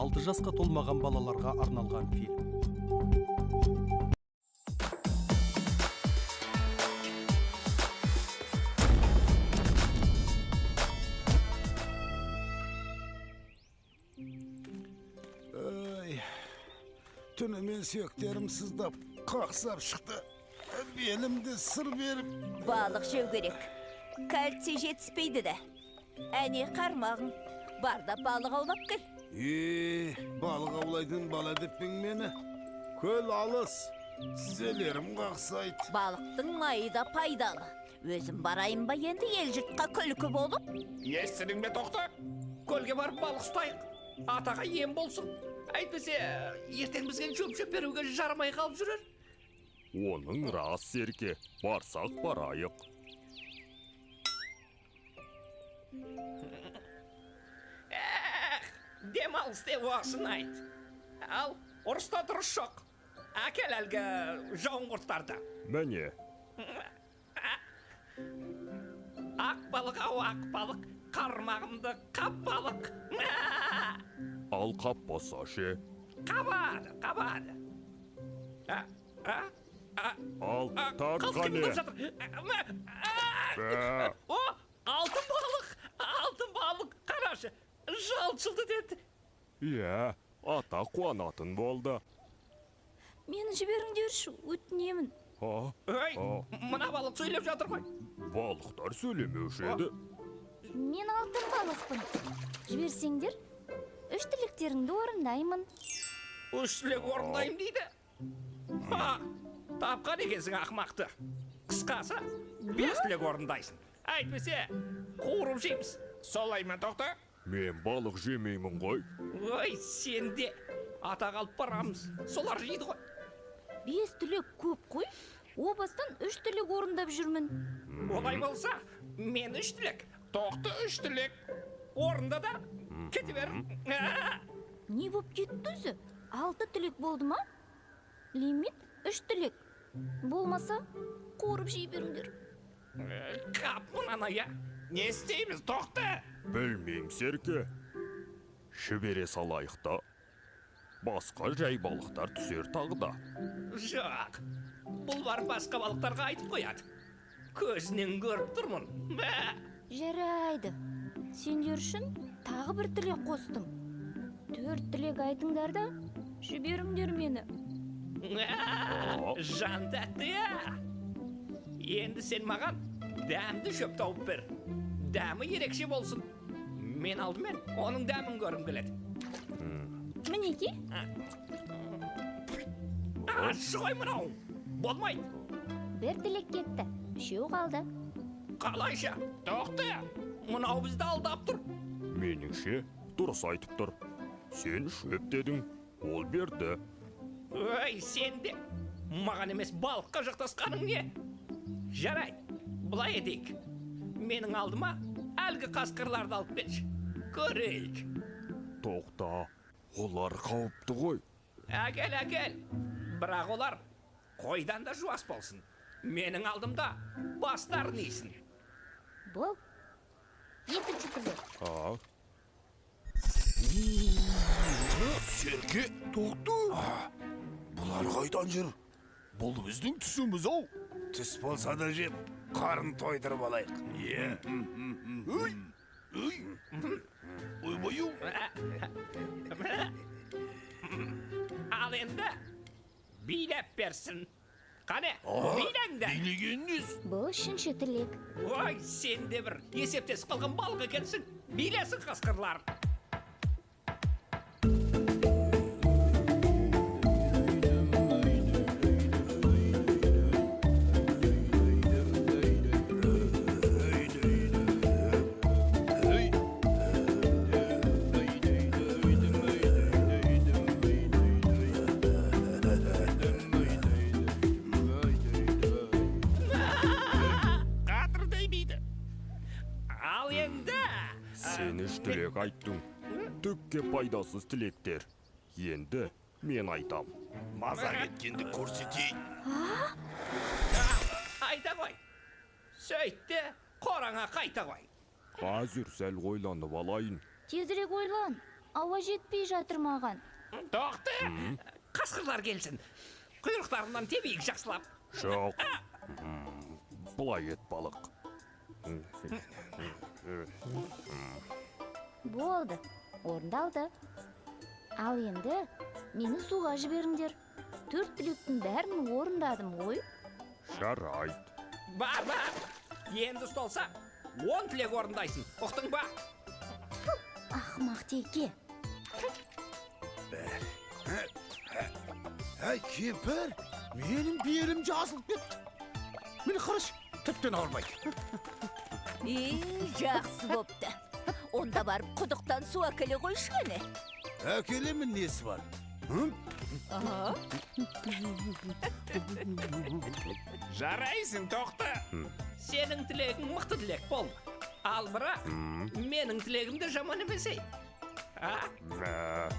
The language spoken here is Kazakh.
6 жасқа толмаған балаларға арналған фильм. Ай, түнімен сүйектерім сыздап, қақсап шықты. Белімді сыр беріп. Балық жеу керек. Кальций жетіспейді де. Әне қармағың. Бар да балық аулап кел. Е, балық аулайтын бала деп пе мені? Көл алыс, тізелерім қақсайды. Балықтың майы да пайдалы. Өзім барайын ба енді ел жұртқа күлкі болып? Естідің бе, Тоқты? Көлге барып балық ұстайық. Атаға ем болсын. Әйтпесе, ертең бізге шөп жеп беруге жарамай қалып жүрер. Оның рас, Серке, барсақ барайық. Эх, демалыс деп осыны айт. Ал, ұрыста дұрыс жоқ. Әкел әлгі жауын құрттарды. Міне. Ақ балық ау, ақ балық, қармағымды қап балық. Ал қаппаса ше? Қабады, қабады. А, а, а, Ал а, тарт қал қане. қимылдап жатыр. А, Бә. О, алтын балық, алтын балық, қарашы, жалт-жылт етеді. Иә, ата қуанатын болды. Мені жіберіңдерші, өтінемін. А, Ой, А. мына балық сөйлеп жатыр ғой. Балықтар сөйлемеуші еді. Мен алтын балықпын. Жіберсеңдер, үш тілектеріңді орындаймын. Үш тілек орындаймын дейді. Ха, тапқан екенсің ақымақты. Қысқасы, бес тілек орындайсың. Әйтпесе, қуырып жейміз. Солай ма, Тоқты? Мен балық жемеймін ғой. Ой, сен де атаға алып барамыз. Солар жейді ғой. Бес тілек көп қой. О бастан үш тілек орындап жүрмін. Олай болса, мен үш тілек, Тоқты үш тілек. Орында да кете бер. А! Не боп кетті өзі? Алты тілек болды ма? Лимит үш тілек. Болмаса, қуырып жей беріңдер. Қап мынаны, я. Не істейміз, Тоқты? Білмеймін, Серке. Жібере салайық та. Басқа жай балықтар түсер тағы да. Жоқ. Бұл барып басқа балықтарға айтып қояды. Көзінен көріп тұрмын. Мә! Жарайды. Сендер үшін тағы бір тілек қостым. Төрт тілек айтыңдар да, жіберіңдер мені. Мә! Жан тәтті. Енді сен маған дәмді шөп тауып бер. Дәмі ерекше болсын. Мен алдымен оның дәмін көргім келеді. Мінекей. Ащы ғой мынау. Болмайды. Бір тілек кетті, үшеу қалды. Қалайша? Тоқты. Мынау бізді алдап тұр. Меніңше, дұрыс айтып тұр. Сен шөп дедің, ол берді. Ой, сен де маған емес балыққа жақтасқаның не? Жарайды, былай етейік. Менің алдыма әлгі қасқырларды алып келші. Көрейік. Тоқта, олар қауіпті ғой. Әкел, әкел. Бірақ олар қойдан да жуас болсын. Менің алдымда бастарын исін. Бұл екінші тілек. А, Серке, Тоқты. Бұлар қайдан жүр? Бұл біздің түсіміз ау. Түс болса да жеп, қарын тойдырып алайық. Е. Үй, үй. Ойбай. Ал енді билеп берсін. Қане, билеңдер. Билегеніңіз. Бұл үшінші тілек. Ой, сен де бір есептесіп қалған балық екенсің. Билесін қасқырлар. Қатырдай биді. Ал енді Сен үш тілек айттың. Түкке пайдасыз тілектер. Енді мен айтам. Мазақ еткенді көрсетейін. Айта ғой. Сөйт те қораңа қайта ғой. Қазір сәл ойланып алайын. Тезірек ойлан. Ауа жетпей жатыр маған. Тоқты, қасқырлар келсін. Құйрықтарынан тебейік жақсылап. Жоқ. Былай ет, балық. Болды, орындалды. Ал енді мені суға жіберіңдер. Төрт тілектің бәрін орындадым ғой. Жарайды. Бар, бар. Енді ұсталса, 10 тілек орындайсың. Ұқтың ба? Ақымақ теке. Әй, кемпір, менің белім жазылып кетті. Міне, қарашы, тіптен ауырмайды. Е, жақсы бопты. Онда барып құдықтан су әкеле қойшы кәне. Әкелемін, несі бар? Аха. Жарайсың, Тоқты. Сенің тілегің мықты тілек болды. Ал бірақ менің тілегім де жаман емес ей. А? Мә.